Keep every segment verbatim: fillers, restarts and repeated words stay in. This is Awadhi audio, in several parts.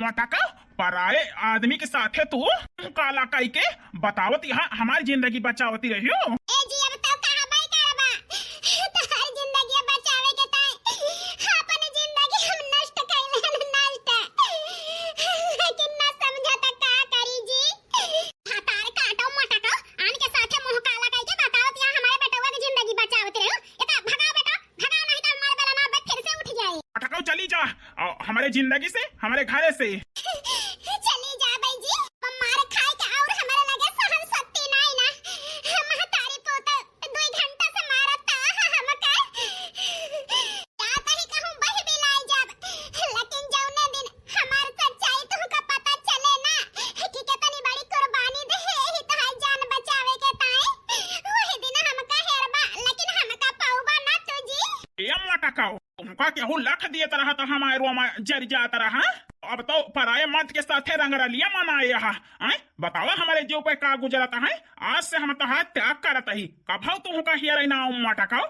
मटका, पराए आदमी के साथे तू काला कई के बतावत यहाँ हमार जिंदगी बचावती रहियो। ए जी, अब तो कहबे करबा, तोहार जिंदगी बचावे के ताई अपन जिंदगी हम नष्ट कइले हन, नष्ट। लेकिन ना समझा त का करी जी। भतार काटो मटका, आन के साथे मुंह काला कई के बतावत यहाँ हमारे बेटवा के जिंदगी बचावत रहियो। एका भगाओ बेटा, भगाओ, नहीं तो हमारे बेलना अब फिर से उठ जाए। मटकाओ चली जा, अ, हमारे जिंदगी से, हमारे घरे से। चली जा भाई जी, मार खाए के और हमारे लगे सहन शक्ति नहीं ना। महतारी पोता दुई घंटा से मारत हमका। जात ही कहूँ बही बिलाई जाब, लेकिन जौने दिन हमार सच्चाई तुहका पता चले ना कि कितनी बड़ी कुर्बानी दे ही तोहार जान बचावे के ताई, वही दिन हमका हेरबा, लेकिन हमका पौबा ना तू जी। ए मटकाओ, तुमका केहू लख दियत रहा त हमार रोमा जर जात रहा। अब तो पराए मर्द के साथे रंगरलिया मनाए हा। आय, बतावा हमारे जीव पे का गुजरत है। आज से हम तोहार त्याग करत ही। कभौ तुमका हेरे ना मटकाओ।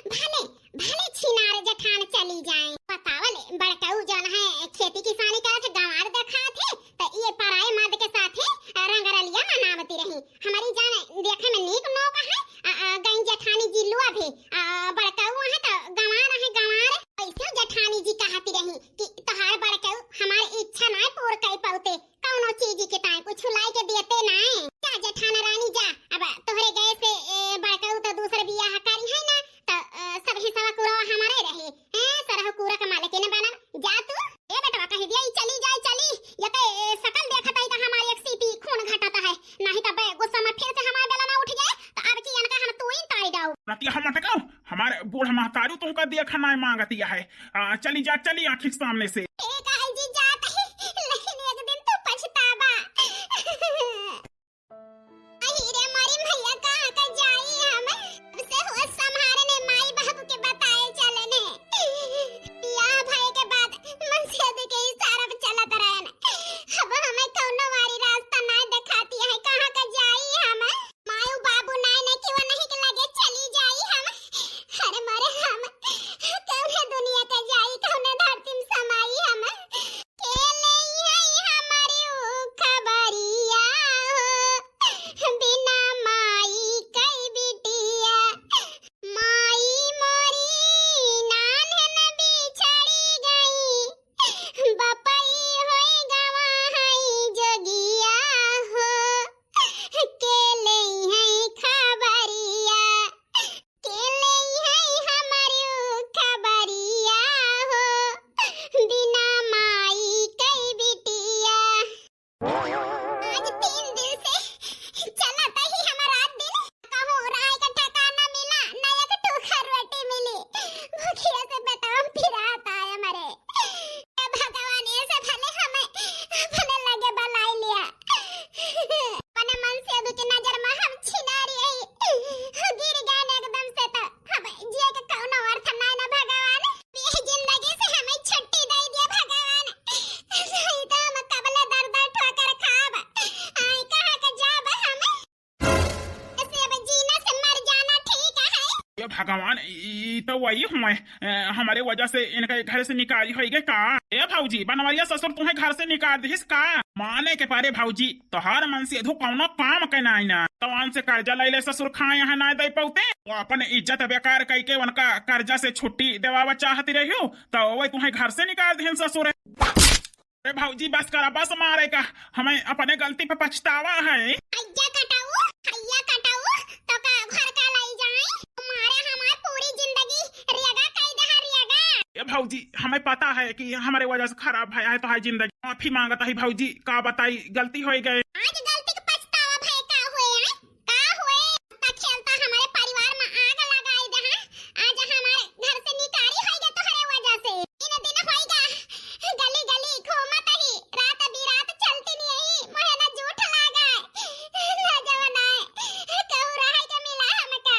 भले, भले छिनार जेठान चली जाए। बतावल, बड़कऊ जौन है खेती किसानी करत है, गंवार देखात है, त ये पराए मर्द के साथे रंगरलिया मनावती रही। हमारी जान देखे में नीक नोक है, आ, आ, गई जेठानी जिल्लुआ भी, आ, बड़कऊ है त गंवार है, गंवार। ऐसे जेठानी जी कहती रही कि तोहार बड़कऊ हमार इच्छा नाय पूर कर पाउते, कौनो चीज के ताई कुछ लाई के देते नाय। जा जेठान रानी जा, अब तोहरे गए से, ए, बड़कऊ तो दूसर बियाह करी है ना, त, अ, सब हिस्सा कुरवा हमारे रहे। ए, सरहु कूरा के मालकिन बनब, जा तू। ए बेटवा कह दिया, ई चली जाए, चली। ये के, ए, शकल देखत आई त हमार एक सीपी खून घटत है, नहीं त बे गुस्सा में फिर से हमार बेलना उठ जाए, त अब की इनका हम तू ही तारी डाऊ। नतिया हम मटकाओ, हमारे बूढ़ महतारू तुमका देखा नाय मांगतिया है। आ, चली जा, चली आँखी के सामने से। ठीक है जी, जात ही, लेकिन एक दिन तू पछताबा। अही रे मोरी मैया, कहाँ का जाई हम? अब से होश संभारे ने माई बाबू के बताए चले ने। बियाह भए के बाद मनसेधु के इशारा पे चलत रहन। अब हमें कौनो वारी रास्ता नाय देखाती है, कहाँ का जाई हम? मायू बाबू नाय ने कि वो नहीं के लगे चली जाई हम। अरे मरे हम, कौने दुनिया के जाई, कौने धरती में समाई हम। के लेई है हमारी ऊ खबरिया हो, बिना माई कई बिटिया। माई मोरी नान्हन बिछड़ी गई, बपई होई गवा हई जोगिया हो। के लेई है खबरिया, के लेई है हमरी खबरिया हो, बिना माई कई बिटिया। आज तीन दिन से चलत ही हमार रात दिन, कहूँ रहे का ठिकाना मिला, ना एक टूखा रोटी मिली। भूखिया से बेटवा पिरात आय हमरे। हे भगवान, ऐसे भले हमें अपने लगे बुलाई लिया। अपने मनसेधु की नजर में हम छिनारी ही गिर गए एकदम से, तो हम जिए के कौनो अर्थ नाय ना भगवान। ये जिंदगी से हमें छुट्टी दे दिया भगवान। नहीं तो हम कबले दर दर ठोकर खाब। आय कहाँ के जाब हम? ऐसे अब जीना से मर जाना ठीक है। ये भगवान, ई तो वही हुए, ए, हमारे वजह से इनका घर से निकाली होई गए का? ए भौजी, बनवरिया ससुर तुम्हें घर से निकाल दिहिस का? माने के पारे भौजी, तोहार मनसेधु कौनो काम के नाई ना। तवान से कर्जा लैले ससुर खाए यहाँ ना दे पौते। वो अपन इज्जत बेकार कई के उनका कर्जा से छुट्टी देवावा चाहती रही हो, तो वही तुम्हें घर से निकाल दिहिन ससुर। अरे भौजी, बस करा, बस मारे का, हमें अपने गलती पे पछतावा है। हैया कटाऊ, हैया कटाऊ, तो का घर का लाई जाए? मारे हमार पूरी जिंदगी रियगा कई दे, रियगा। ए भौजी, हमें पता है कि हमारे वजह से खराब भया है तोहार जिंदगी। माफी मांगत ही भौजी, का बताई, गलती होई गए। आज गलती के पछतावा भय का हुए है? का हुए? हंसता खेलता हमारे परिवार में आग लगाई दे, हाँ? आज हमारे घर से निकारी होई गए तोहरे वजह से। तीन दिन होई गए, गली गली घूमत ही, रात बिरात चलती नहीं ही, मोहे ना जूठ लागा, ना जवन आए, कहूँ रहे के मिला हमका,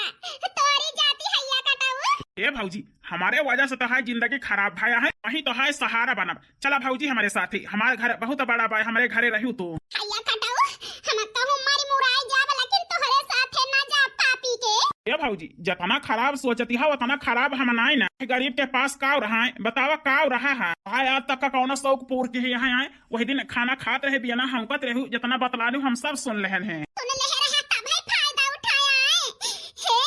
तोरी जाती हैया कटाऊ। ए भौजी, हमारे वजह से तोहार जिंदगी खराब भया है, वही तोहार सहारा बनब। चला भौजी हमारे साथे, हमार घर बहुत बड़ा बा, हमारे घरे रहू तू। हैया कटाऊ, हम कहूँ मरी मुराई जाब, लेकिन तोहरे साथे ना जा पापी के। ए भौजी, जतना खराब सोचती है, उतना खराब हम नाई ना। गरीब के पास काव रहा है, बतावा काव रहा है। हाय, आज तक का कौनो शौक पूर के ही यहाँ आए, वही दिन खाना खात रहे, बियना हौंकत रहू, जतना बतलालू हम सब सुन लेहन हैं। सुन लेहे रहा, तब है फायदा उठाया है। हे,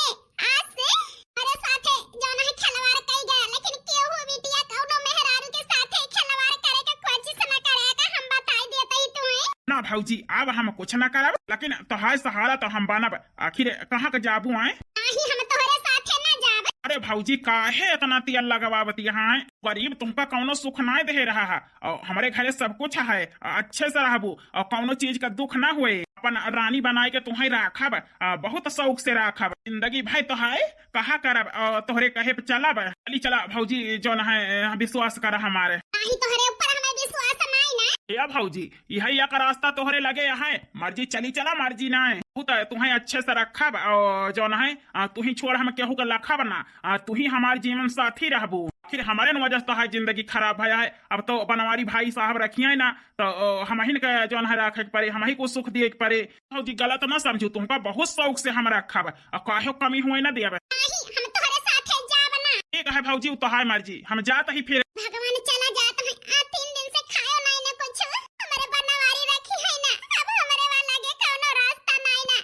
आज से हमारे साथे जौन है खिलवाड़ कई गया, लेकिन केहू बिटिया कौनो मेहरारू के साथे खिलवाड़ करे के कोशिश न करे का, हम बताई देते ही तुम्हें। ना भौजी, अब हम कुछ ना करब, लेकिन तोहार सहारा तो हम बनब। आखिर कहाँ के जाबू आए? नाही, हम तोहरे साथे ना जाब। अरे भौजी, काहे इतना तेल लगावत यहाँ है? गरीब तुमका कौनो सुख ना दे रहा है, और हमारे घरे सब कुछ है, अच्छे से रहबू, और कौनो चीज का दुख ना हुए। अपन रानी बनाए के तुम्हें राखब, आ, बहुत शौक से राखब। जिंदगी भर तो है, कहा करब, आ, तोहरे कहे पे चलब। चली चला भौजी, जौन है, आ, विश्वास कर हमारे। नाही, तोहरे ऊपर हमें विश्वास नहीं ना। ए भौजी, यही एक रास्ता तोहरे लगे है, मर्जी चली चला, मर्जी ना है। बहुत है, तुम्हें अच्छे से रखब, और जौन है, आ, तू ही छोड़ हम केहू के लखब ना, आ, तू ही हमार जीवन साथी रहबू। आखिर हमारे न वजह से तो है जिंदगी खराब भया है। अब तो बनवारी भाई साहब रखिए ना, तो, ओ, हमहिन के जौन है राखे के पड़े, हम ही को सुख दिए के पड़े। भौजी गलत ना समझू, तुमका बहुत शौक से हम रखब, और काहो कमी हुए ना देब। नाही, हम तोहरे साथे जाब ना। ठीक है भौजी, उ तो है मर्जी, हम जात ही फिर। भगवान चला जात है, आ तीन दिन से खायो नहीं ना कुछ, हमारे बनवारी रखी है ना, अब हमारे वाला के कौनो रास्ता नहीं ना।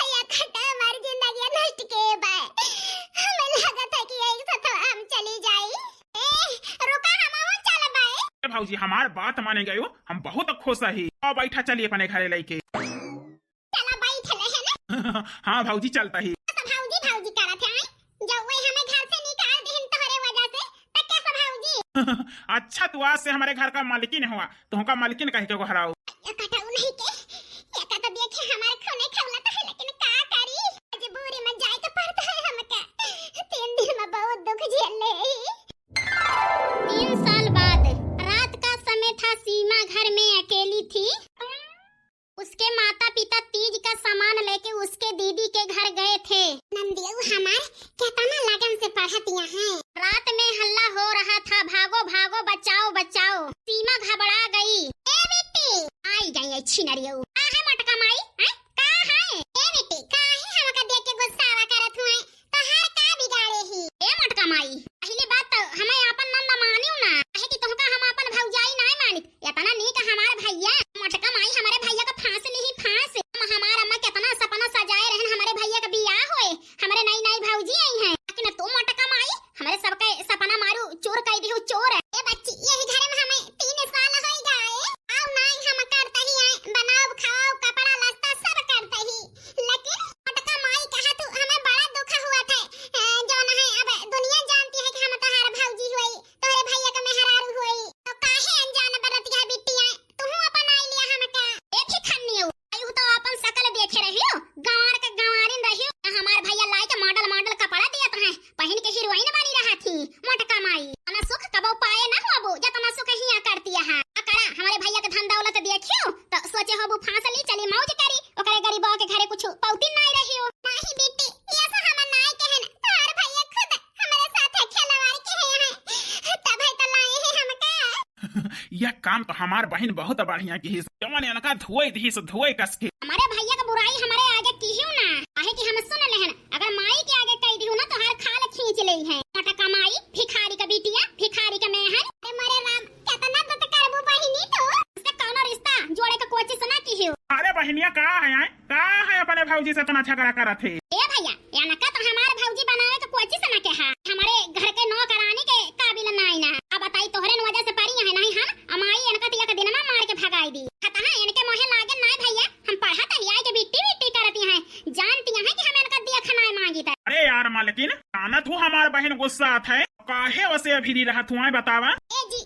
ये खटा हमारी जिंदगी नष्ट के बा, हमें लगत है कि यही से तो हम चली जाई। ए, रुका, हम हूँ चल बाए। ए भौजी, हमार बात माने गयो, हम बहुत खुश ही। आओ बैठा, चली अपने घरे लेके। चला बैठ ले है ना। हाँ भौजी, चलता ही। तो भौजी, भौजी करत है, जो वे हमें घर से निकाल दिहन तोहरे वजह से, तो कैसा भौजी? अच्छा, तू आज से हमारे घर का मालकिन हुआ, तुमका मालकिन कह के गोहराओ। ये कटाऊ नहीं के, ये का तो देखे हमारे खूने खौलत है, लेकिन का करी? मजबूरी में जाए के पड़ता है हमका। तीन दिन में बहुत दुख झेल ले। तीन साल बाद रात का समय था, सीमा घर में अकेली थी। उसके माता पिता तीज का सामान लेके उसके दीदी के घर गए थे। नंदियो हमार कितना लगन से पढ़तिया है। रात में हल्ला हो रहा था, "भागो, भागो, बचाओ, बचाओ।" सीमा घबरा गई। ए बेटी। आई गई है छिनरियो। का है मोटका माई? हैं? का है? ए बेटी, काहे हमका देख के गुस्सावा करत हुए? तोहार का बिगाड़े ही? ए मोटका माई, पहली बात तो हमें आपन नंद मानियो ना, काहे कि तुमका हम आपन भौजाई नाय मानित। इतना नीक हमार भैया, मोटका माई हमारे भैया का फांस ली ही फांस। हम हमार अम्मा कितना सपना सजाए रहन, हमारे भैया का बियाह होए, हमारे नई नई भौजी आई हैं, लेकिन तू मोटका माई हमारे सबके सपना मारू चूर कई दिहु चूर। ए बच्ची, यही घर में हमें तीन साल होई गए, आओ नाई हम करते ही आए, बनाओ खाओ, कपड़ा लत्ता सब करते ही, लेकिन मोटका माई कहा तू हमें बड़ा दुख हुआ था, ए, जौन है अब दुनिया जानती है कि हम तोहार भौजी हुई, तोहरे भैया के मेहरारू हुई, तो काहे अनजान बरतिया बिट्टी आए, तू अपन आई लिया हमका। ए भिखन्नियो, आयु तो अपन शकल देखे रहियो, गंवार के गंवारिन रहियो, हमार भैया लाई के मॉडल मॉडल कपड़ा दियत हैं, पहिन के हीरोइन बनी रहा थी, मोटका माई। अना सुख कबो पाए ना होबो, जतना सुख हिया करती है। अकड़ा, हमारे भैया के धन दौलत देखियो, तो सोचे होबो फांस ली, चली मौज करी, ओकरे गरीबा के घरे कुछ पौती नाई रहियो। नाही बेटी, ये सब हम नाई कहन, तोहर भैया खुद हमारे साथ खिलवाड़ के है, तब है तो लाए हैं हमका। यह काम तो हमार बहिन बहुत बढ़िया किहिस। जवन इनका धोए दिहिस, धोए कस के। हमारे भैया का बुराई हमारे आगे किहियो ना, काहे कि हम सुन लेहन, अगर माई के आगे कह दिहु ना तो हर खाल खींच ले है। मोटका माई, भिखारी का बिटिया, भिखारी का मेहर। अरे मोरे राम, कितना दुख करबू बहिनी तू। उससे कौनो रिश्ता जोड़े का कोशिश ना किहियो। अरे बहिनिया, का है, आए? का है अपने भौजी से इतना झगड़ा करत है? ए भैया, इनका तो हमार भौजी बनावे के कोशिश ना के हा। हमारे घर के नौकरानी के काबिल नाई ना। अब बताई तोहरे न वजह से परी है, नहीं हम अमाई इनका तो एक दिन में मार के भगाई दी। खतहा इनके मोहे लागे नाई भैया, हम पढ़त ही आई के बिट्टी बिट्टी करती हैं, जानती हैं कि हम इनका दिया खनाए मांगी था। अरे यार मालकिन, जानत हूँ हमार बहिन गुस्सा आत है, काहे वसे अभी रहत हुआ है बतावा? ए जी,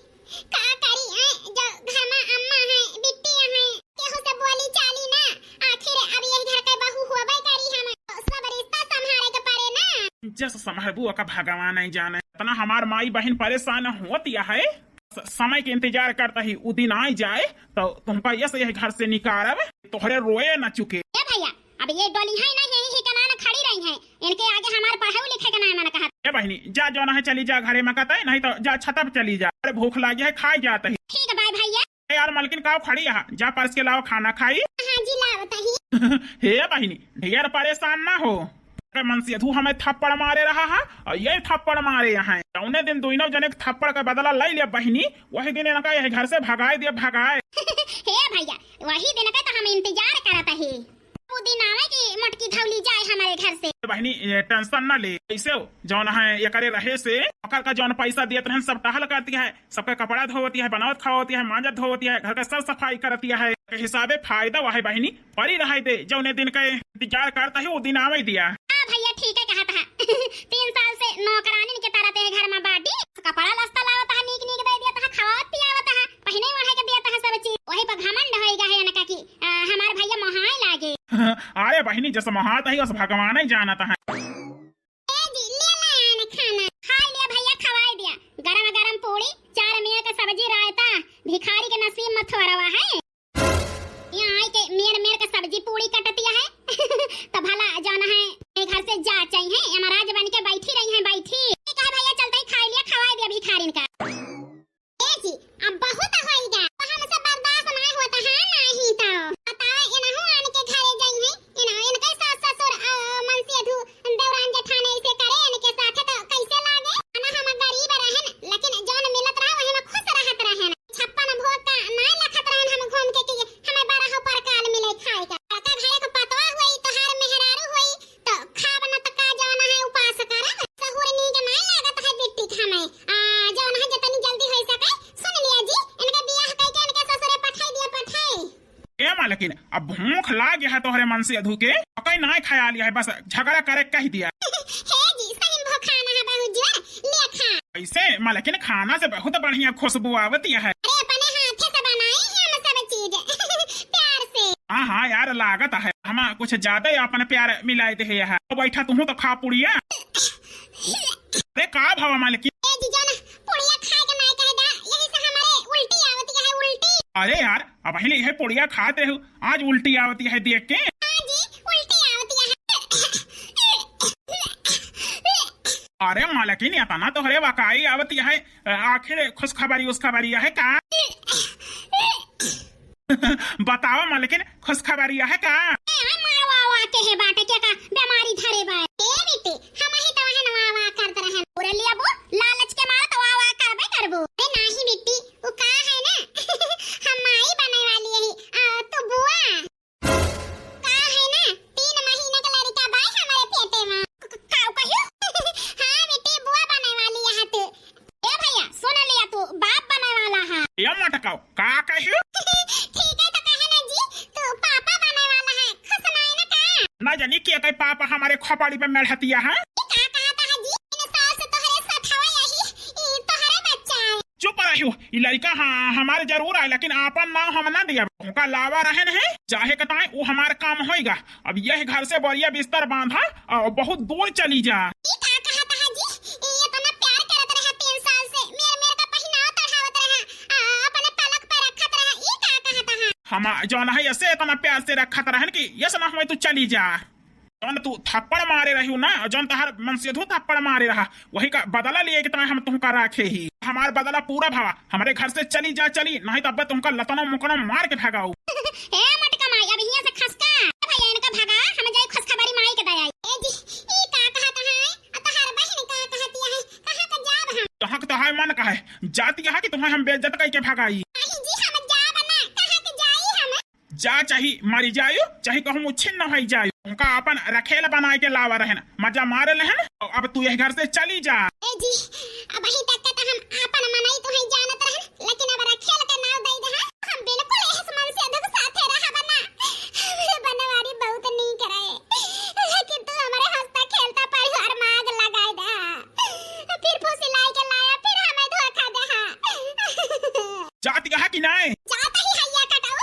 का करी है, जो घर में अम्मा है, बिट्टी है, केहू से बोली चाली ना, आखिर अब यही घर के बहू होबे करी हम, सब रिश्ता संभारे के पड़े ना। जस संभालबू ओका भगवान ही जाने। इतना हमार माई बहिन परेशान होत या है, स-, समय के इंतजार करता ही, उ दिन आई जाए तो तुमका यस यही घर से निकारब, तोहरे रोए न चुके। ए भैया, अब ये डोली है ना, यही ही के नाम खड़ी रही है, इनके आगे हमार पढ़ाई लिखे के नाम ना कहा। ए बहिनी, जा जौन है चली जा घरे में कहते, नहीं तो जा छत पे चली जा। अरे भूख लागी है, खाए जात ही। ठीक है, बाय भैया। ए यार मलकिन, काव खड़ी है, जा परस के लाओ खाना खाई। हाँ जी, लावत ही। हे बहिनी, ढेर परेशान ना हो। के मनसेधू हमें थप्पड़ मारे रहा है और ये थप्पड़ मारे यहाँ। जौने दिन दुइनों जने के थप्पड़ का बदला ले लिया बहिनी, वही दिन इनका यही घर से भगाए दिया, भगाए। हे भैया, वही दिन का तो हम इंतजार करत ही। वो दिन आवे कि मोटकी धौली जाए हमारे घर से। बहिनी, ये टेंशन ना ले, ऐसे हो, जौन है एकरे रहे से, ओकर का जौन पैसा देत रहन, सब टहल करती है, सबके कपड़ा धोवती है, बनावत खावती है, मांजत धोवती है, घर का सब सफाई करती है। के हिसाबे फायदा वहे बहिनी, परी रहे दे, जौने दिन के इंतजार करता है, वो दिन आवे दिया। हाँ भैया, ठीक है कहत है। तीन साल से नौकरानी के तरह ते घर में बाटी, कपड़ा लत्ता लावत है, नीक नीक दे दिया, तहा खावत पियावत है, पहिने ओढ़े के दिया, तहा सब चीज, वही पर घमंड होई गा है इनका कि, आ, हमार भैया मोहाए लागे। अरे बहिनी, जस मोहात है, उस भगवान ही जानत है। ए जी, ले ला आन खाना। खाई लिया भैया, खवाई दिया। गरम गरम पूड़ी, चार मेर के सब्जी, रायता, भिखारी के नसीब में थोरवा है। यहाँ आई के मेर मेर के सब्जी पूड़ी कटतिया है। तो भला जाना है, ये घर से जा चाहिए, यमराज बन के बैठी रही है, बैठी। ठीक है भैया, चलते ही खाई लिया, खवाई दिया भिखारिन का। ए जी, अब बहुत होइगा, अब हमसे बर्दाश्त ना होता है, नहीं तो। बताओ, इनहू आन के घरे जाई है, इन, इनके सास ससुर, अ, मनसेधू, देवरान जेठान ऐसे करे, इनके साथे तो कैसे लागे? ना हम गरीब रहन, लेकिन जौन मिलत रहा, वही में खुश रहत रहन। छप्पन भोग का नाय लखत रहन हम घूम के कि हमें बारह प्रकार मिले खाए का। काका घरे के पतवा होई, तोहार मेहरारू होई, तो खाब न त का जौन है उपास करब। सहूर नीक नाय लागत है बिट्टी के हमें। आ, जौन है जतनी जल्दी होई सके, सुन लिया जी, इनके बियाह कई के इनके ससुरे पठाई दिया, पठाई। ए मालकिन, अब भूख लाग है तोहरे मनसेधू के, कई नाय खाया लिया है, बस झगड़ा करे कह दिया। हे जी, सही में भूख खाना है बहुत जोर, ले खा। ऐसे मालकिन खाना से बहुत बढ़िया खुशबू आवती है। अरे अपने हाथे से बनाई है हम सब चीज, प्यार से। हाँ, हाँ यार, लागत है हम कुछ ज्यादा ही अपन प्यार मिलाए दे है। तो बैठा, तू तो खा पुड़िया। अरे का भवा मालकिन? ए जीजा ना, पुड़िया खाए के नाय कहे दा, यही से हमारे उल्टी आवती है, उल्टी। अरे यार, अब पहले यह पुड़िया खाते हो, आज उल्टी आवती है देख के। हाँ जी, उल्टी आवती है। अरे मालकिन, इतना तोहरे वकाई आवती है, आखिर खुशखबरी उसखबरी है का? बतावा मालकिन, खुशखबरी है का? ए, आ मावा वा के है बाटे, के का बीमारी धरे बा? ए बेटी, हम ही तो वहन वा वा करत रहन। पूरा लिया बो, लालच के मारे तो वा वा करबे करबो। अरे नाही बेटी, वो का है ना, हम माई बने वाली है, आ, तू बुआ। का है ना, तीन महीना का लड़का बाय हमारे पेटे में। क-, क-, का कहियो? हाँ बेटी, बुआ बने वाली है तू। ए भैया, सुन लिया तू, बाप बने वाला है। ए मटकाओ, का कहियो? ठीक है तो कहे ना जी, तू पापा बने वाला है, खुश नाय ना का? ना जानी के कई पापा हमारे खोपड़ी पे मेढ़तिया है। ई का कहता है जी? इन साल से तोहरे साथ हवा यही, ई तोहरे बच्चा है। चुप रहियो, ई लड़का हाँ हमारे जरूर आए, लेकिन आपन नाम हम ना दिया। उनका लावा रहन है, चाहे कताए वो हमार काम होइगा। अब यह घर से बोरिया बिस्तर बांधा और बहुत दूर चली जा। ई का कहता है जी? ई इतना प्यार करत रहा तीन साल से, मेर मेर का पहिनाव चढ़ावत रहा, आ, अपने पलक पे रखत रहा, ई का कहता है? हम जौन है ऐसे इतना प्यार से रखत रहन कि ये सुना हमें तू चली जा। जौन तू थप्पड़ मारे रही ना, जौन तहार मनसेधू थप्पड़ मारे रहा, वही का बदला लिए कि तय हम तुमका राखे ही। हमार बदला पूरा भवा, हमारे घर से चली जा चली, नहीं तो अब तुमका लतनो मुकनो मार के भगाऊ। ए मोटका माई, अब हियां से खसका। ए भैया, इनका भगा, हम जाई खुशखबरी माई के दे आई। ए जी, ई का कहत है? आ तहार बहिन का कहती है? कहाँ का जाब हम? कहाँ का तो है मन का है? जाती है कि तुम्हें हम बेइज्जत कई के भगाई? नहीं जी, हम जाब ना, कहाँ के जाई हम? जा चाही मरी जायो, चाहे कहूँ छिन्न होई जायो। उनका अपन रखेल बनाए के लावा रहन, मजा मारे लेहन, और अब तू यह घर से चली जा। ए जी, अबही तक के तो हम आपन मनई तो है जानत रहन, लेकिन अब रखेल के नाव दे दे हैं। हम बिल्कुल एहस मनसेधू के साथे रहब ना। हमरे बनवारी बहुत नीक रहे, लेकिन तू हमरे हंसता खेलता परिवार में आग लगाए दे। फिर फुसिलाई के लाया, फिर हमें धोखा दे हा। जाती है कि नहीं? जाता ही हैया कटाऊ,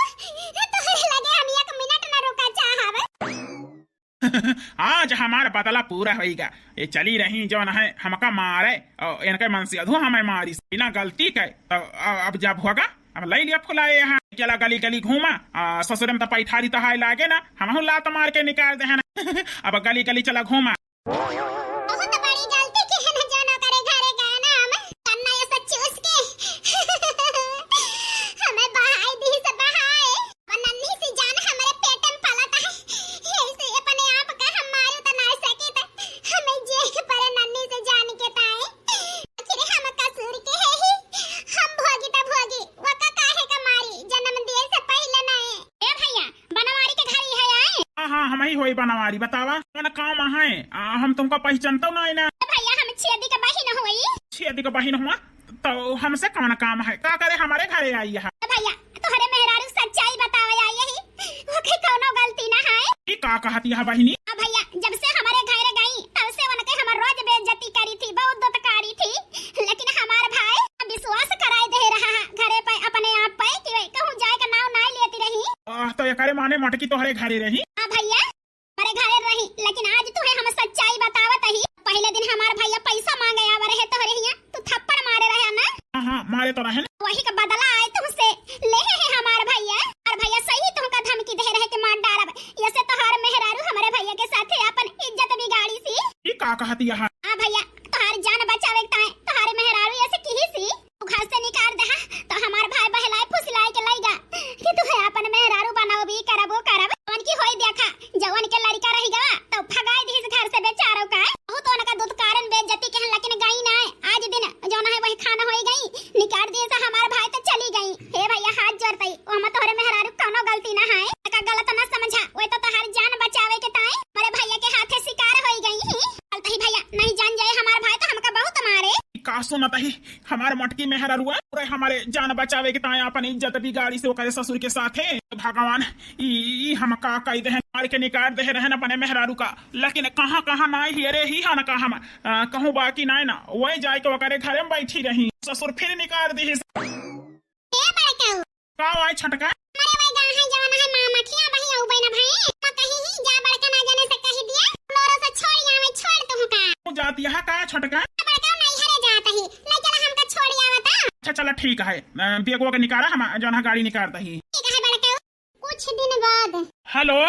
तोहरे लगे हम एक मिनट न रुका चाहब। आज हमार बदला पूरा होइगा। ये चली रही जौन है हमका मारे, और इनके मनसेधू हमें मारी बिना गलती के। तो अ-, अब जब होगा, अब ले लिया फुलाए यहाँ। चला गली गली घूमा, आ, ससुरे में तो पैठारी तो हाय लागे ना, हमहू लात मार के निकाल दे है ना। अब गली गली चला घूमा। बहुत बड़ी गलती की है ना, जौन ओकरे घरे गए ना हम। कन्ना ये सब चूस के हमें बहाई दी से बहाए। वो नन्ही सी जान हमरे पेट में पलत है, ऐसे अपने आप का हम मारू तो ना सकी, तो नहीं होई बनवारी, बतावा, कौन काम है? आ, हम तुमका पहचानतो नाहीं ना। भैया, हम छेदी के बहिन होई। छेदी के बहिन हुआ, तो हमसे कौन काम है? का करे हमरे घरे आई है? भैया, तोहरे मेहरारू सच्चाई बतावे आई ही, ओके कौनो गलती ना है। ई का कहत यह बहिनी? आ भैया, जब से हमरे घर गई, तब से उनके हमर रोज बेइज्जती करी थी, बहुत दुत्कारी थी, लेकिन हमार भाई विश्वास कराई दे रहा है घरे पे, अपने आप पे, कि कहूँ जाए का नाव नाहीं लेती रही। आह, तो एकरे माने मोटकी तोहरे घरे रही? हाँ भैया, हमरे घरे रही, लेकिन आज तुहे हम सच्चाई बतावत ही। पहले दिन हमार भैया पैसा मांगे आवे रहे तोहरे हियां, तू थप्पड़ मारे रहे ना? हाँ, हाँ, मारे तो रहे ना। वही का बदला आए तुमसे, ले है हमार भैया। और भैया सही तुमका धमकी दे रहे कि मार डारब, ऐसे तोहार मेहरारू हमरे भैया के साथे अपन इज्जत बिगाड़ी सी। ई का कहत यह? हाँ भैया, तोहार जान बचावे के ताए तोहार मेहरारू ऐसे किही सी। तू घर से निकाल दहा, तो हमार भाई बहलाए फुसलाए के लइगा कि तू है अपन मेहरारू बनाओ, भी करब, वो करब। जवन की होई देखा, जवन के लड़का रही गवा, तो भगाई दिस घर से बेचारो का। बहुत उनका दुत्कारन बेइज्जती के, लेकिन गई ना। आज दिन जौन है वही खाना होई गई, निकाल दिस हमार भाई तो चली गई। हे भैया, हाथ जोड़तई, वो हम तोहरे मेहरारू कौनो गलती ना है, का गलत ना समझा, वो तो तोहार जान बचावे के ताए हमारे भैया के हाथे शिकार होई गई ही। चलतही भैया, नहीं जान जाए हमार भाई तो हमका बहुत मारे। का सुनत ही? हमार मोटकी मेहररुआ पूरे हमारे जान बचावे के ताए अपन इज्जत बिगाड़ी से ओकरे ससुर के साथे। भगवान, ई, ई हम का कई देहन, मार के निकाल दे रहन अपने मेहरारू का, लेकिन कहाँ, कहाँ नाई हियरे ही हन का हम, आ, कहूँ बाकी नाई ना, वही जाए के ओकरे घरे में बैठी रही, ससुर फिर निकाल दिहिस। ए बड़कऊ, का आए छोटका? अरे वही गाँव है जवन है मामा खिया वही अउबे ना भाई। तो कहीं ही जा बड़का ना जाने से कही दिया। नोरो से छोड़ आवे, छोड़ तुहका। तू जाती है का छोटका? बड़का नहीं हरे जात ही। ले चला हमका छोड़ आवता। अच्छा चला ठीक है। अ, बेगवा के निकाला हम जौन है गाड़ी निकालता ही। ठीक है बड़का। कुछ दिन बाद। हेलो।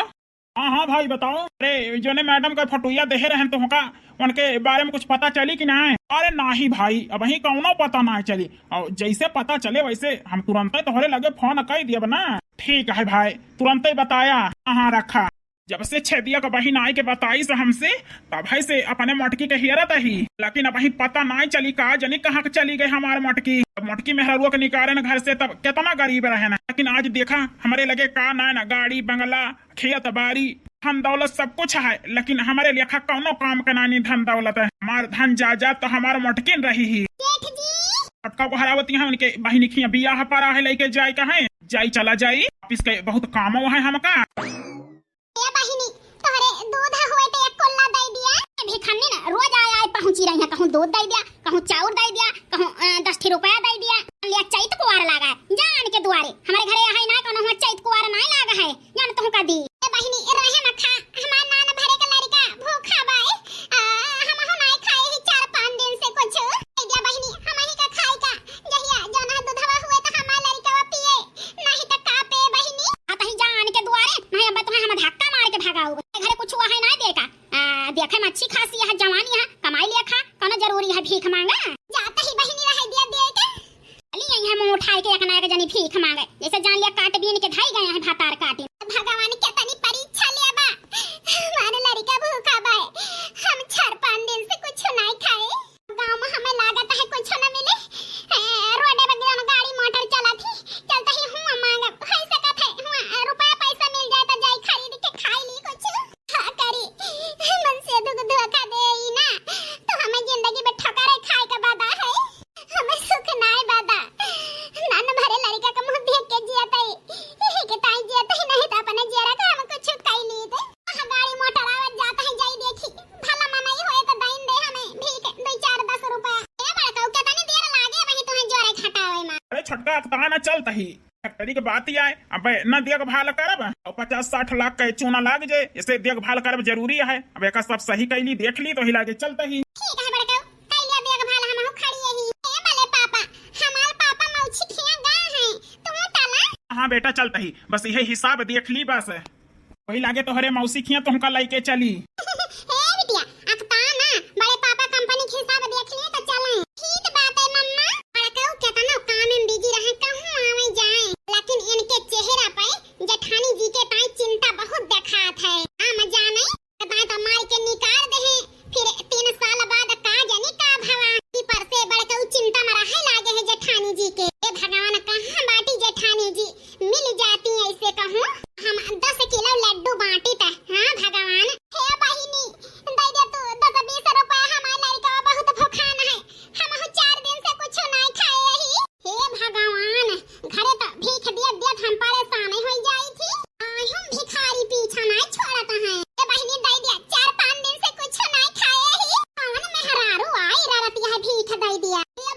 हाँ, हाँ भाई, बताओ। अरे, जोने मैडम का फोटोया देहे रहन तुहका, उनके बारे में कुछ पता चली कि नाहीं? अरे नाहीं भाई, अबहीं कौनो पता नाहीं चली। और जैसे पता चले वैसे हम तुरंते तोहरे लगे फोन कई दियब ना। ठीक है भाई, तुरंते बताया। हाँ, हाँ, रखा। जब से छेदिया का बहिन आए के बताइस हमसे, तब है से अपने मोटकी के हियरत ही, लेकिन अबहीं पता नाहीं चली का जनी कहाँ के चली गई हमार मोटकी। अब मोटकी मेहररुआ के निकारे न घर से, तब कितना गरीब रहे ना, लेकिन आज देखा हमरे लगे का नाहीं ना, गाड़ी, बंगला, खेत बारी, धन दौलत सब कुछ है, लेकिन हमारे लेखा कौनो काम का नानी धन दौलत है। हमार धन जायदाद तो हमार मोटकिन रही ही। सेठ जी। छोटका को हरावती है, उनके बहिनी खिया बियाह पड़ा है, लेके जाए का है, जाई चला जाई, ऑफिस के बहुत कामो है हमका। ए बहिनी, तोहरे दूध होए तो एक कुल्ला दे दिया। ए भिखन्नी ना रोज आए आए पहुंची रही है, कहूँ दूध दे दिया, कहूँ चाउर दे दिया, कहूँ, अ, दस ठी रुपया दे दिया। लिया चैत कुवार लागा है, जान के दुआरे। हमारे घरे है ना, कोनो हुआ चैत कुवार ना लागा है, जान तुहका दी। ए बहिनी, ए रहे मखा, हमार नान भरे के लड़का भूखा बाए। आ, हमहू नाई खाए ही चार पाँच दिन से कुछ। दे दिया बहिनी, हमही का खाए का। जहिया जौन है दूधवा हुए तो हमार लड़कवा पिए, नहीं तो का पे बहिनी। आ तही जान के दुआरे, नहीं अब तुम्हें हम धक्का मार के भगाऊ। घरे कुछ हुआ है ना देखा। आ, देखे में अच्छी खासी है, जवानी है, कमाई लिया खा, कोनो जरूरी है भीख मांगा। जाता ही बहिनी रह दिया दे के। चली आई है मुंह उठाए के एक ना एक जनी भीख मांगे, जैसे जान लिया काट बीन के धाई गए हैं भातार काटी। भगवान के तनी परीक्षा लिया बा, हमारे लड़का भूखा बा, हम चार पाँच दिन से कुछ नहीं खाए। गाँव में हमें लागत है कुछ न मिले। ए, रोडे पे गिरन गाड़ी मोटर चलत ही, चलते ही हुआ मांगे, हो सकत है हुआ रुपया पैसा मिल जाए तो जाई खरीद के खाई ली कुछ। का करी, मन से दुख धोखा दे ही ना, तो हमें जिंदगी में ठोकरे खाए के वादा है, हमें सुख नाय वादा। नन भरे लड़का के मुंह देख के जियत है, यही के ताई जियत है, नहीं तो अपने जियरा का हम कुछ कई ली थे। गाड़ी मोटर आवत जात है, जाई देखी, भला मनई होए तो दाइन दे हमें भीख दो चार दस रुपया। ए बड़कऊ, केतनी देर लागे वही तुम्हें जोरे खटावे में? अरे छोटका, अकता ना चलत ही। फैक्ट्री के बात ही आए, अब न देखभाल करब और पचास साठ लाख का चूना लाग जाए, इसे देखभाल करब जरूरी है। अब एक सब सही कैली, देख ली तो ही लागे चलत ही। ठीक है बड़कऊ, कैलिया देखभाल, हम खड़ी यही। ए बले पापा, हमार पापा मौसी खिया गए हैं, तू ताला। हाँ बेटा, चलत ही, बस यही हिसाब देख ली बस। वही लागे तोहरे मौसी खिया तुमका लइके चली। हे बिटिया, अकता ना, बड़े पापा कंपनी के हिसाब देख लिए तो चलें। ठीक बात है मम्मा। बड़कऊ केतनो काम में बिजी रहे, कहूँ आवे जाए, लेकिन इनके चेहरा पे जेठानी जी के ताई चिंता बहुत देखात है। हम जाने, ताई तो मार के निकाल दे हैं, फिर तीन साल बाद का जाने का भवा। ई पर से बड़कऊ चिंता में रहे लागे है जेठानी जी के। ए भगवान, कहाँ बाटी जेठानी जी? मिल जाती ऐसे कहूँ, हम दस किलो लड्डू बांटी त। हाँ भगवान।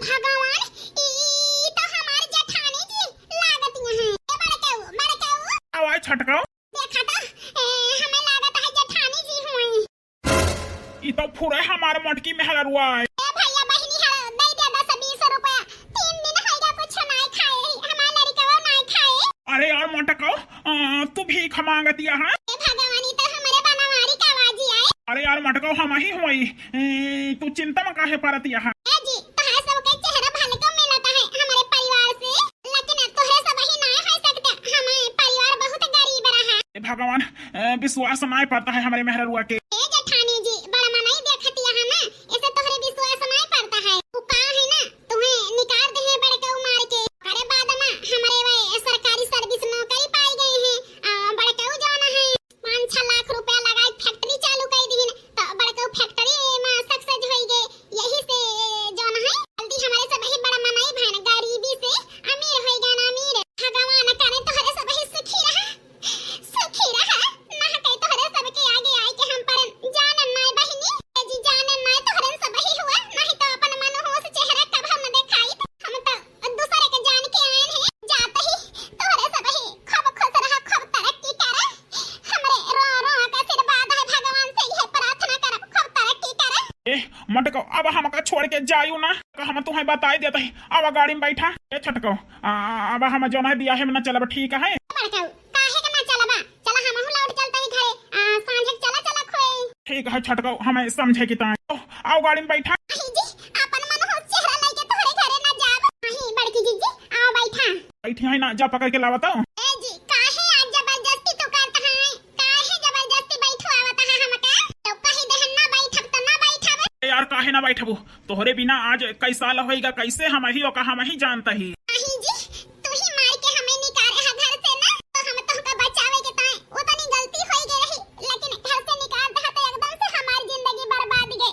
भगवान, ई, ई तो हमार जेठानी जी लागत यहाँ। ए बड़कऊ, बड़कऊ। आवाज छटकाओ। देखा तो, ए, हमें लागत है जेठानी जी हुई। ई तो फुरे हमार मोटकी मेहररुआ है। ए भैया बहिनी हर, दे दे दस बीस रुपया। तीन दिन होइगा कुछ नाय खाए, हमार लड़कवा नाय खाए। अरे यार मोटकऊ, अ, तू भीख मांगतिया है? ए भगवान, ई तो हमरे बनवारी का आवाज आए। अरे यार मोटकऊ, हमही हुई। ए, तू चिंता में काहे परतिया है? ए जी, तोहरे सबके चेहरा भलको मिलता है हमरे परिवार से, लेकिन तोहरे सब ही नाय हो सकते। हमारे परिवार बहुत गरीब रहा। ए भगवान, ए, विश्वास नाय पड़ता है हमरे मेहररुआ के। ए जेठानी जी, बड़ा मनई देखतिया है ना, ऐसे तोहरे विश्वास नाय पड़ता है। वो का है ना, तुम्हें निकाल दे हैं बड़कऊ मार के। अरे बाद में हमरे वही सरकारी सर्विस नौकरी पाई गई है। आ, बड़कऊ जाना है, पाँच छह लाख रुपया लगाई फैक्ट्री चालू कर दी है, तो बड़कऊ फैक्ट्री में सक्सेस होई गए। यही से जौन है, जल्दी हमारे सब ही बड़ा मनई भैन गरीबी से अमीर होई गए ना अमीर। भगवान करे तोहरे सब ही सुखी रहा, सुखी रहा। ना कहीं तोहरे सब के आगे आए के हम पर जानन नाय बहिनी। ए जी जानन नाय तोहरे सब ही हुआ, नहीं तो अपन मनहूस चेहरा कब हम दिखाई। हम तो दूसरे के जान के आए हैं, जाते ही तोहरे सब ही खूब खुश रहा, खूब तरक्की करा। हमरे रो रो के आशीर्वाद है, भगवान से यह प्रार्थना करब, खूब तरक्की करा। ए, मटको, अब हमका छोड़ के जायू ना, हम तुम्हें बताई देते हैं। अब गाड़ी में बैठा। ए छटको, आ, अब हम जौन है बियाहे में ना चलब, ठीक है? बड़कऊ, काहे के ना चलबा? चला हमहू लौट चलते ही घरे। आ, सांझे के चला, चला खोई। ठीक है छटको, हमें समझे की ताई। ओ, आओ गाड़ी में बैठा। नहीं जी, अपन मनहूस चेहरा लेके तोहरे घरे ना जाब। नहीं बड़की जीजी, आओ बैठा। बैठी है ना, जा पकड़ के लावा तो। ए जी, काहे आज जबरदस्ती तू करता है? काहे जबरदस्ती बैठवावता है हमका? तो कही देहन ना बैठब तो ना बैठब। ए यार, काहे ना बैठबू? तोहरे बिना आज कई साल होइगा, कैसे हम ही ओका हम ही जानता ही। नहीं जी, तू ही मार के हमें निकाले हा घर से ना, तो हम तोहका बचावे के ताई उतनी गलती होई गई रही, लेकिन घर से निकाल दहा तो एकदम से हमार जिंदगी बर्बाद गई।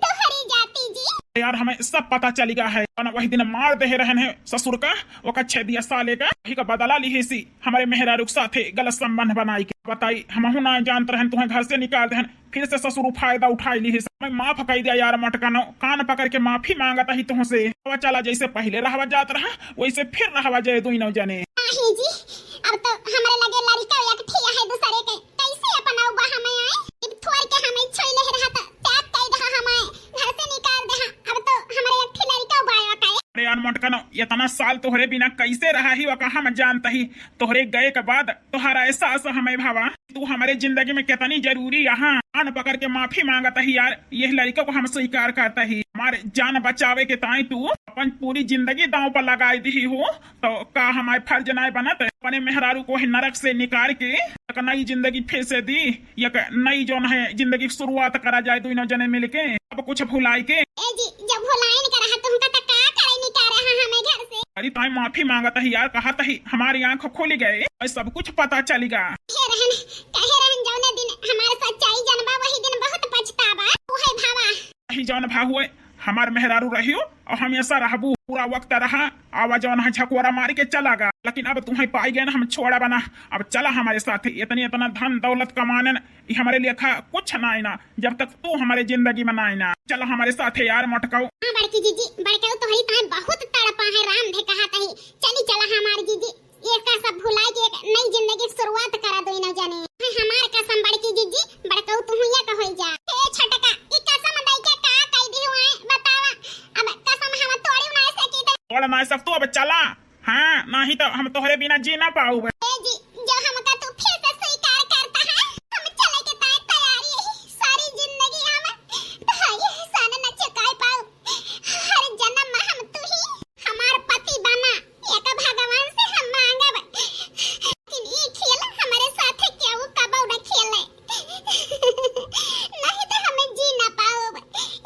तोहरी जाती जी। यार, हमें सब पता चली गया है, और वही दिन मार दे रहन है ससुर का, ओका छेदिया साले का, वही का बदला लिहे सी। हमरे मेहरारू के साथे गलत संबंध बनाई के बताई, हमहू ना जानत रहन, तुहें घर से निकाल देहन, फिर से ससुर फायदा उठाई लिहे। मैं माफ कई दिया यार मटकनो, कान पकड़ के माफी मांगत ही तुहसे। अब चला, जैसे पहले रहवा जात रहा, वैसे फिर रहवा जाए दुइनो जने। नाही जी, अब तो हमरे लगे लड़का एक ठिया है दूसरे के, कैसे अपना उबा हमें आए? अब थोड़ के हमें छोई ले रहा था, त्याग कई दहा हमें, घर से निकाल दहा। अब तो हमरे एक ठे लड़का उबाया का है। अरे यार मटकनो, इतना साल तोहरे बिना कैसे रहा ही, वका हम जानता ही, तोहरे गए के बाद तोहरा एहसास हमें भावा, तू हमरे जिंदगी में कितनी जरूरी यहाँ। कान पकड़ के माफी मांगता ही यार, यह लड़का को हम स्वीकार करता ही। हमारे जान बचावे के ताई तू अपन पूरी जिंदगी दांव पर लगाई दी हो, तो का हमारे फर्ज नाय बनत अपने मेहरारू को ही नरक से निकाल के एक नई जिंदगी फिर से दी, एक नई जौन है जिंदगी की शुरुआत करा जाए दोनों जने मिलके, अब कुछ भुलाई के। ए जी, जब भुलाइन का रहा तुमका तो का करे निकाल रहा हमें घर से? अरे ताई माफी मांगता ही यार, कहा तही हमारी आंख खुल गए और सब कुछ पता चल गया। कहे रहन, कहे रहन जौने दिन हमारे सच्चाई जनबा वही दिन बहुत पछतावा। ओहे भावा। ही जौन भा हुए हमार मेहरारू रहियो और हमेशा रहबू, पूरा वक्त रहा, आवा जौन है झकोरा मार के चला गा, लेकिन अब तुम्हें पाई गए ना, हम छोड़ा बना। अब चला हमारे साथ, इतनी इतना धन दौलत कमाने न, ये हमारे लेखा कुछ ना आईना, जब तक तू हमारे जिंदगी में ना आईना। चला हमारे साथ यार मटकाऊ। हाँ बड़की जीजी, बड़काऊ तोहरी ताई बहुत तड़पा है, राम भी कहा तही। चली चला हमार जीजी, एक का सब भुलाई के एक नई जिंदगी की शुरुआत करा दोनों जने। हाँ, हमार कसम बड़की जीजी, बड़काऊ तू हुइया का होई जा। हे छटका, ई कसम दई के का कई दी हुआ है, बतावा। अब कसम हम तोड़ी ना सकी तो। तोड़ ना सकतू, अब चला। हाँ, नहीं तो हम तोहरे बिना जी ना पाऊबे। ए जी, जो हमका तू फिर से स्वीकार करता है, हम चले के ताय तैयारी है। सारी जिंदगी हम तोहरी एहसान न चुकाई पाऊ। हर जन्म में हम तू ही हमार पति बना, एक भगवान से हम मांगब। लेकिन ई खेल हमारे साथे केहू कबो न खेले। नहीं तो हमें जी ना पाऊब।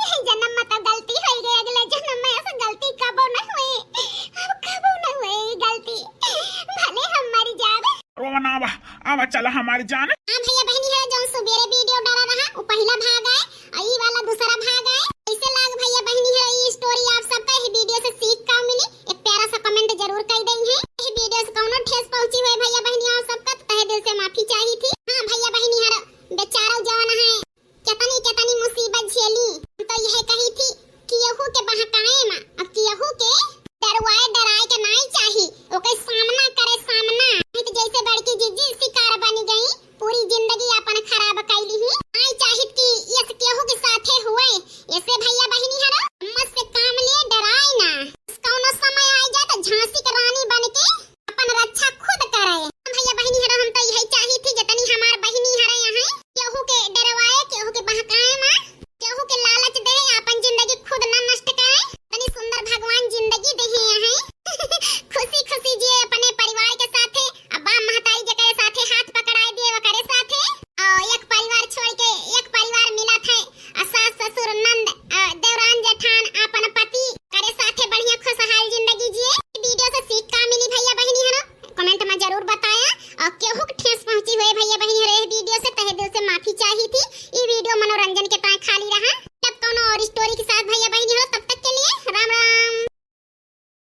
यही जन्म में तो गलती होई गई, अगले जन्म में ऐसा गलती कबो न होए। अब कबो न होए ये गलती, भले हम मर जावे। रोवा ना आवा, आवा चला हमारी जान। हाँ भैया बहनी है, जौन सुबेरे वीडियो डाला रहा, वो पहला भाग है, और ई वाला दूसरा भाग है। कैसे लाग भैया बहनी है ई स्टोरी आप सबका? यही वीडियो से सीख का मिली? एक प्यारा सा कमेंट जरूर कर देंगे। यही वीडियो से कौनो ठेस पहुंची हुई भैया बहनी आप सबका, तो तहे दिल से माफी चाहिए थी। हाँ भैया बहनी है, बेचारा जवान है, कितनी कितनी मुसीबत झेली। हम तो यह कही थी कि केहू के बहकाए मा, अब कि और केहू के ठेस पहुँची होए भैया बहिनी हरे वीडियो से, तहे दिल से माफी चाही थी। ई वीडियो मनोरंजन के ताय खाली रहा,